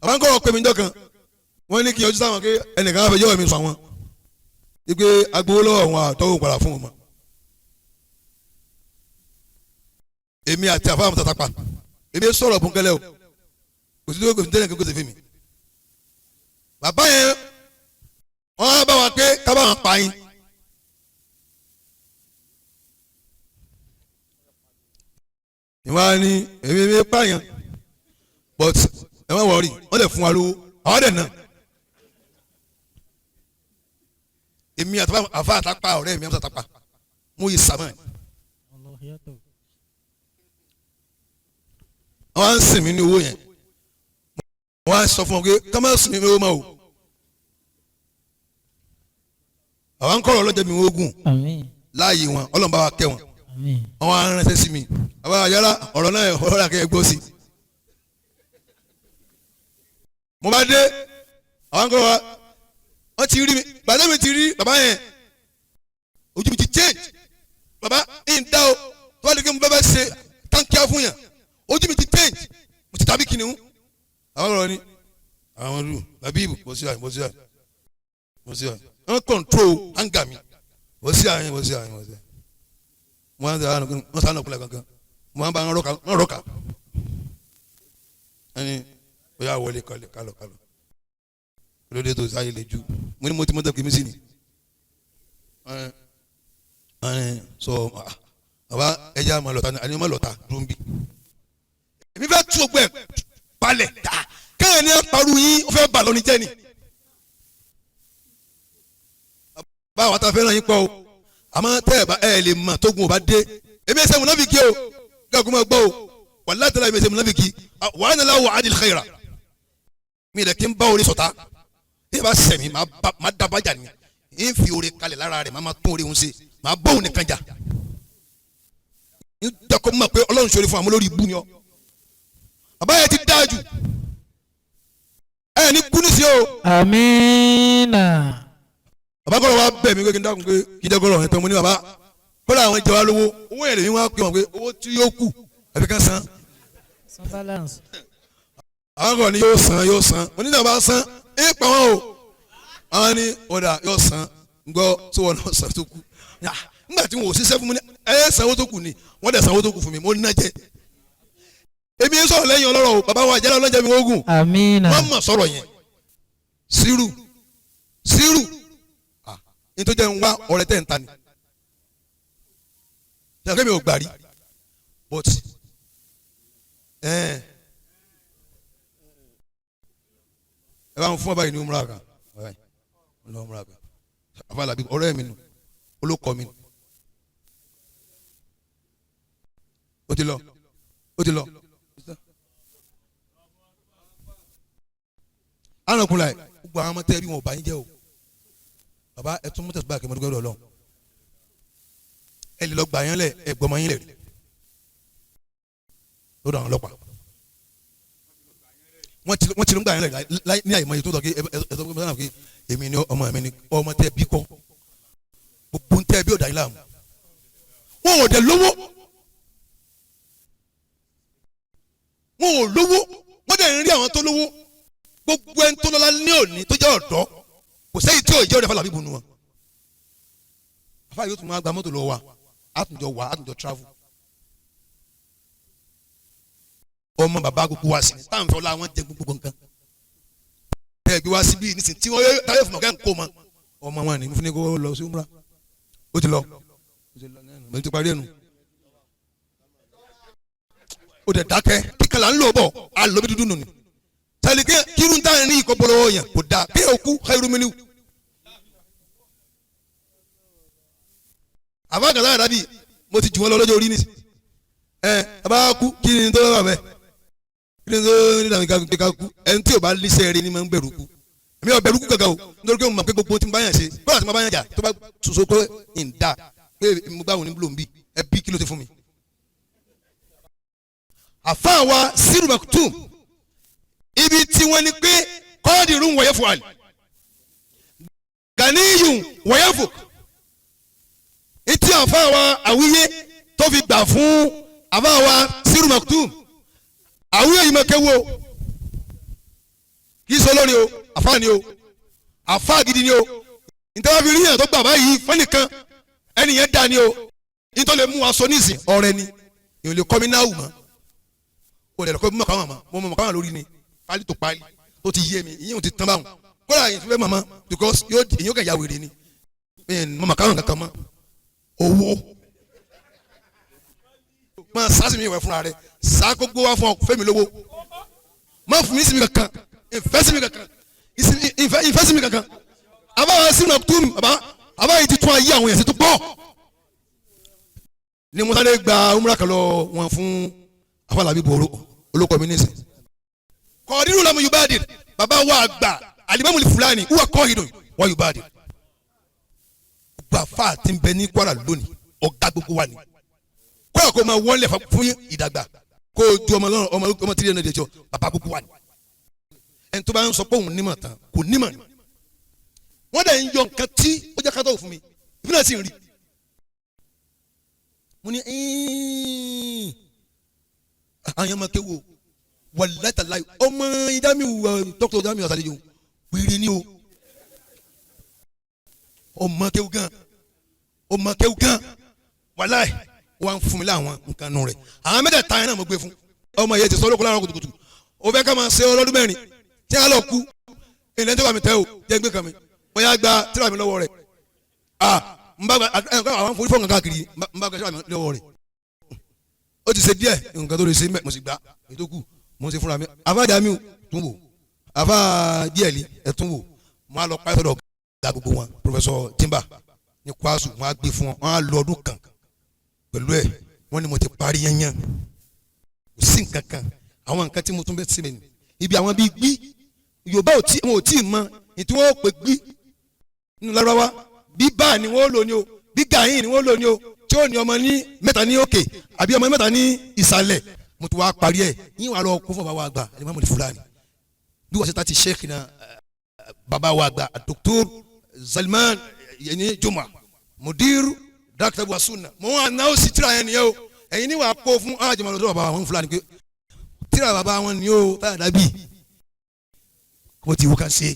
Bàbá ń kọ́ ọ pé mi jọ kan wọ́n ní kí ọjọ́ sáwọn pé ẹnìkan á fẹ́ yọ̀ mí sọ àwọn wípé agbowó lọ́wọ́ àwọn àtọ́wò padà fún wọn mọ́. Èmi àti àfáà mọ́tàtà pa èmi sọ̀rọ̀ bùnkẹ́lẹ́ o kò sí kò sí tẹ́lẹ̀ kò sí fún mi. Bàbá yẹn wọ́n á bá wa pé ká bá wọn pa yín. Ìwà ni èmi mi pààyàn but ẹ má wọrí wọ́n lè fún wa lówó àwọn dẹ̀ náà. Èmi àti àfa àtàpá ọ̀rẹ́ mi àtàpá mo yìí sàmà. Wọ́n á ń sìn mí ní owó yẹn wọ́n á sọ fún wọn pé ká má sìn mí ní owó mọ́ o. Àwọn ń kọ̀rọ̀ ọlọ́jọ́ mi ogun láàyè wọn Ọlọ́run bá wa kẹ́ wọn. Àwọn aránṣẹ́ sí mi àwọn àyàrá ọ̀rọ̀ náà ọ̀rọ̀ àkẹ́ gbọ́ sí. Mo bá dé àwọn ń kọ̀rọ̀ wa wọ́n ti rí mi gbàdé mi ti rí bàbá yẹn ojú mi ti change bàbá ń dá o tó bá dé kí mo bá bá ṣe táǹkìá fún yàn ojú mi ti change mo ti tàbí kìnìún. Àwọn ọ̀rọ̀ ni àwọn ọdún bàbí ibù bó sí àyè bó sí àyè bó sí àyè wọ́n control anger mi bó sí àyè bó sí àyè bó sí àyè wọ́n á wọ́n sá nàkúlẹ̀ kankan wọ́n á bá wọn rọ́ọ̀kà ẹni ó yà wọlé kọlẹ̀ kálọ̀ kálọ̀ lóde tó sáyé lè ju mo ní mo ti mọ́tò kìí sí ni sọ bàbá ẹja máa lọ́ta ni àní máa lọ́ta dùn bí. Èmi fẹ́ tú ogbẹ́ balẹ̀ ta kéèyàn ní aparu yín ó fẹ́ bà lọ́ni jẹ́ ni. Báwa ta fẹ́ràn yín pọ̀ o àmọ́ tẹ́ ẹ bá ẹ lè mọ̀ tógun ò bá dé èmi ẹsẹ̀ múnáfìkì o gàgùn máa gbọ́ o wàláhì tẹ́lá èmi ẹsẹ̀ múnáfìkì wa ana la wa'adil khaira mi rẹ̀ kí n bá orí sọ̀tá bí ẹ bá sẹ̀mí máa dábàjà ni n fi oore kalẹ̀ lára rẹ̀ máa ma tún oore ń ṣe máa bóun nìkan jà n dẹ́kọ̀ mọ̀ pé Ọlọ́run ṣoore fún àwọn olórí ibú ni ọ bàbá yẹn ti dáa jù ẹ ní kú ní sí o. Amina. Bàbá kọ́lọ̀ wa bẹ̀ mí pé kí n dákun pé kí n jẹ́ kọ́lọ̀ yẹn pé mo ní bàbá kọ́lọ̀ àwọn ìjọba lówó owó yẹn lèmi wá pé wọn pé owó tí yóò kù àbí ká san. Àwọn kọ́ ni yóò san yóò san mo ní bàbá san é pa wọn o àwọn ní ọ̀dà yóò san gbọ́ tó wọn náà san tó kù nígbà tí wọn ò ṣiṣẹ́ fún mi ní ẹ sanwó tó kù ni wọ́n dẹ̀ sanwó tó kù fún mi mo ní náà jẹ. Èmi ń sọ̀rọ̀ lẹ́yìn ọlọ́rọ̀ o bàbá wa àjẹlá ọlọ́jà mi ogun Amina. wọ́n mọ̀ sọ̀rọ̀ yẹn sírù sírù nítorí jẹ́ ń wá ọ̀rẹ́ tẹ̀ ń ta ni ṣàkóso mi ò gbà rí but ẹ bá ń fún ọba yìí ní umra kan umra kan afáàlàbí ọ̀rẹ́ mi nù olókọ mi nù ó ti lọ ó ti lọ. Arákùnrin gbogbo àwọn ọmọ tẹ́ bí wọn ò bá yín jẹ́ o bàbá ẹ tún mọ́tò báyìí kí mo dúpẹ́ lọ́dọ̀ Ọlọ́run ẹ lè lọ gbà yín lẹ̀ ẹ gbọ́mọ yín lẹ̀ rí lọ́dọ̀ àwọn ọlọ́pàá wọ́n ti lọ gbà yín lẹ̀ ní àyè tó tọ́ kí ẹ sọ fún mi pé èmi ni ọmọ mi ni ọmọ tẹ́ bí kọ́ gbogbo tẹ́ bí ò dá yín láàmú wọn ò dẹ̀ lówó wọn ò lówó wọ́n dẹ̀ ń rí àwọn tó lówó gbogbo ẹni tó lọ́lá ní òní tó jẹ́ ọ̀dọ́ kò sẹ́yìn tí ò jẹ́ ọ̀dọ́ fàlàbí bunu wọn. Àfáà yóò tún máa gba mọ́tò lọ wa àtúnjọ wa àtúnjọ travel. Ọmọ bàbá gbogbo wa sí ni táwọn fọlá wọn jẹ gbogbo nǹkan. Ẹ gbé wá síbí nísìnyí tí wọ́n táyọ̀ fún ọ̀gá ń kó mọ. Ọmọ wọn ni mo fi ní kó lọ sí umra. Ó ti lọ. Mo ti parí ẹnu. Ó dẹ̀ dákẹ́ kíkàlà ń lò bọ̀ á lọ bí dúdú nù ni. Sàlìkẹ́ kírun tá à ń rí ikọ̀ bọ̀lọ́wọ́ yẹn kò dáa kéèyàn kú khairu minhu. Àbá kàtà àdàbí mo ti jù wọn lọ lọ́jọ́ orí nísì. Ẹ àbá kú kí ni tó bá bẹ̀ kí ni tó ní dàbí ká kú ẹni tí ò bá lísẹ̀ rí ni máa ń bẹ̀rù kú. Èmi ò bẹ̀rù kú kankan o nítorí pé mo mọ̀ pé gbogbo tí mo bá yàn ṣe bọ́lá tí mo bá yàn jà tó bá soso pé ń da pé mo bá wọn ní búlò ń bì ẹ bí kí ló ti fún mi. Àfáà wa Sírù Maktum ibi tí wọ́n ní pé kọ́ọ̀dìrún wọ̀nyẹ́ fún àlè ganiyun wọ̀nyẹ́ fún etí àfáà wa àwíyé tó fi gbà fún àfáà wa Sírù Maktum àwíyé yìí máa kéwò Kì í sọ lórí o, àfáà ni o, àfáà gidi ni o. Nítorí fi rí yàn tó gbà báyìí fẹ́nìkan, ẹni yẹn dá ni o. Nítorí lè mú wa sọ nísìn ọ̀rẹ́ ni èèyàn lè kọ́ mi náà wù mọ́ o, lè kọ́ mi mọ̀ káwọn mọ̀ mo mọ̀ káwọn lórí ni pálí tó pálí tó ti yé mi. Ìyẹn ò ti tán báwọn kódà yìí fẹ́ mọ̀mọ́ because yóò èyàn kàn ya wèrè ni mọ̀ káwọn kankan mọ́. Owó máa sásì mi wẹ̀ fúnra rẹ̀ sá gbogbo wa fún ọ. Fẹ́mi lówó, má fún mi sinmi kankan, ìfẹ́ sinmi kankan, ìfẹ́ sinmi kankan. Àbáwá sínú ọ̀tún bàbá àbá yìí ti tún ayé àwọn èèyàn sí tó pọ̀ ní musa gba umra kan lọ wọn fún afọlábí bò olóko mi nísìn. Kọ̀ọ̀dínú lamu yubadir, bàbá wa àgbà alimami Fulani wà kọ́hìnù wa yubadir. Gbàfà tí ń bẹ ní Kwara lónìí, ọ̀gá gbogbo wa ni. Kóyà kó máa wọlé fún ìdàgbà kó o ju ọmọ lọ́rùn ọmọ ọmọ tìrì ẹ̀nà ìdẹ̀jọ́ bàbá gbogbo wa ni. Ẹni tó bá ń sọ pé òun nímọ̀ tán kò nímọ̀ ni. Wọ́n dẹ̀ ń yọ nǹkan tí ó jẹ́ kátó fún mi, ìbílẹ̀ sì ń rí. Mo ní àwọn yẹn máa kéwò wàlátàláì ọmọ Jamiu, dókítà Jamiu àtàlejò wíri ni o. Ọmọ kéwù gan, ọmọ kéwù gan, wàláì wọ́n fún mi láwọn nǹkan nù rẹ̀. Àwọn mẹ́tẹ̀ẹ̀ta yẹn náà mo gbé fún ọmọ yẹn ti sọ olóko láàárọ̀ kùtùkùtù. O fẹ́ ká máa ṣe ọlọ́dún 4 tí a lọ kú ilẹ̀ tó bá mi tẹ́ o jẹ́ gbé kan mi bóyá gba tíra mi lọ́wọ́ rẹ̀. Ah, n bá gba ẹ àwọn forí fọ́ọ̀n káàkiri, n bá gba tíra mi lọ́wọ́ rẹ̀. Ó ti ṣe díẹ̀ nǹkan tó lè ṣe mẹ́, mo sì gbà ètò kù mo ṣe fúnra mi. Àfa Jamiu tún wò, àfa díẹ̀lì ẹ̀ tún wò. Mo á lọ pa ẹ̀sọ́dọ̀ ga gbogbo wọn, Professor Timba ní Kwasu. Wọn á gbé fún wọn, wọn á lọ ọdún kan pẹ̀lú ẹ̀. Wọ́n ní mo ti parí yányán, kò sí nǹkan kan. Àwọn nǹkan tí mo tún bẹ́ sí mi ni ibi àwọn bíi gbí Yorùbá ò tí wọn ò tí ì mọ ìtí wọn ò pè gbí nínú Lárúbáwá. Bí báà ni wọ́n lò ní o, bí gàyìn ni wọ́n lò ní o, tí ó ní ọmọ ní mẹ́ta ní òkè àbí ọmọ mẹ́ta ní ìsàlẹ̀. Mo ti wá parí ẹ̀ yín wàá lọ kó fún bàbá wa àgbà Alimami Fulani bí wọ́n ṣe ta ti sheikh na bàbá wa àgbà Dr. Salman yẹni Juma, mudir Dr. Wasuna. Mo wà náà ó sì tíra yẹn nìyẹn o. Ẹ̀yin ní wàá kó fún alájọmọ lọ́dọ̀ bàbá wọn Fulani pé tíra bàbá wọn ni o táyà dábì kó ti wú ká ṣe.